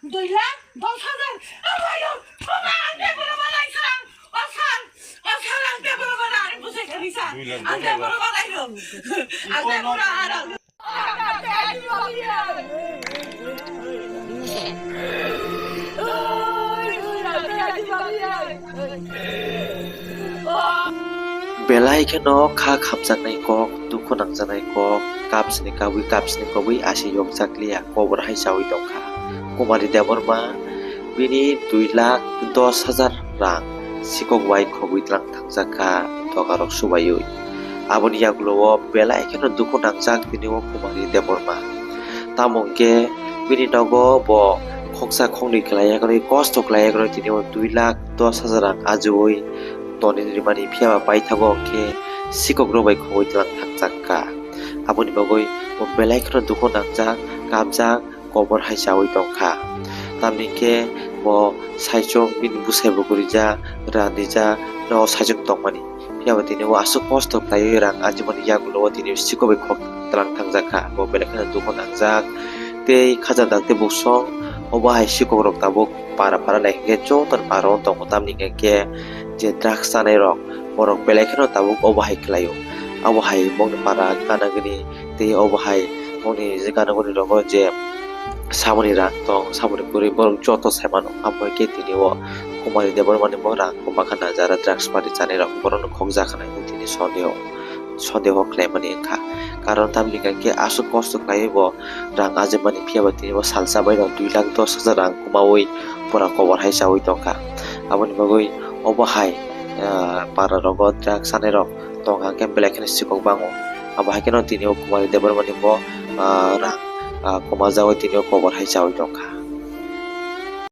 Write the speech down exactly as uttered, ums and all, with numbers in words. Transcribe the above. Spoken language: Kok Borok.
Dui lakh dos hajar. Abayo, baba, ang tei boro balai sang. O sang, o sang, ang tei boro balai, ang bujai kani sang. Ang tei boro balai rok. Ang tei boro balai rok. Belai kheno kha khamjaknai kok, dukhu nangjaknai kok, kap sini kabwi, kap sini kabwi, ase yokjakliya, kobor hai chawi tongkha. Kumari Debbarma bini dui lakh dos hajar rang sikok bai khogwi tlang thangjakha dogarok subaiwi. Aboni yagulo o belai kheno dukhu nangjak tini o Kumari Debbarma. Tamo hwnkhe bini nogo bo khoksa khoknwi khlai yakarwi, kosto khlai yakarwi tini o dui lakh dos hajar rang ajiwi tonwi rimani, phiyaba paithago hwnkhe sikokrok bai khogwi tlang thangjakha. Aboni bagwi bo belai kheno dukhu nangjak, kapjak, kobor hai chawi tongkha. Tamni hwnkhe bo saichung bini bwsai bo kwrwijak, randijak, nogo saichung tongmani. Phiyaba tini o aswk kosto khlaiwi rang ajimani yagulo o tini sikobai khok tlang thangjakha. Bo belai kheno dukhu nangjak tei khaja dak tei buksong obo hai sikokrok tabuk para para lai hwnkhe jotono para o tongo. Tamni hwnkhe je drugs chanai rok borok belai kheno tabuk obo hai khlaio. Abo hai bongni para gana gini tei obo hai bongni je gana guni rogo je samoni rang tong, samoni kwrwi borok joto sai mano. Amo hai khe tini o Kumari Debbarmani bo rang kwma kha na jara drugs party chanai rok borokno khokjak kha na tini sondeho, sondeho khlaimani wngkha. Karon tamni hwnkhe aswk kosto khlaiwi bo rang ajimani, phiyaba tini bo salsa bai rok dui lakh dos hajar rang kwmawi pura kobor hai chawi tongkha. Aboni bagwi obo hai, ah, para rogo drugs chanai rok tongkha hwnkhe belai kheno sikok bango. Abo hai kheno tini o Kumari Debbarmani bo, ah, rang, ah, kwma jagwi tini o kobor hai chawi tongkha.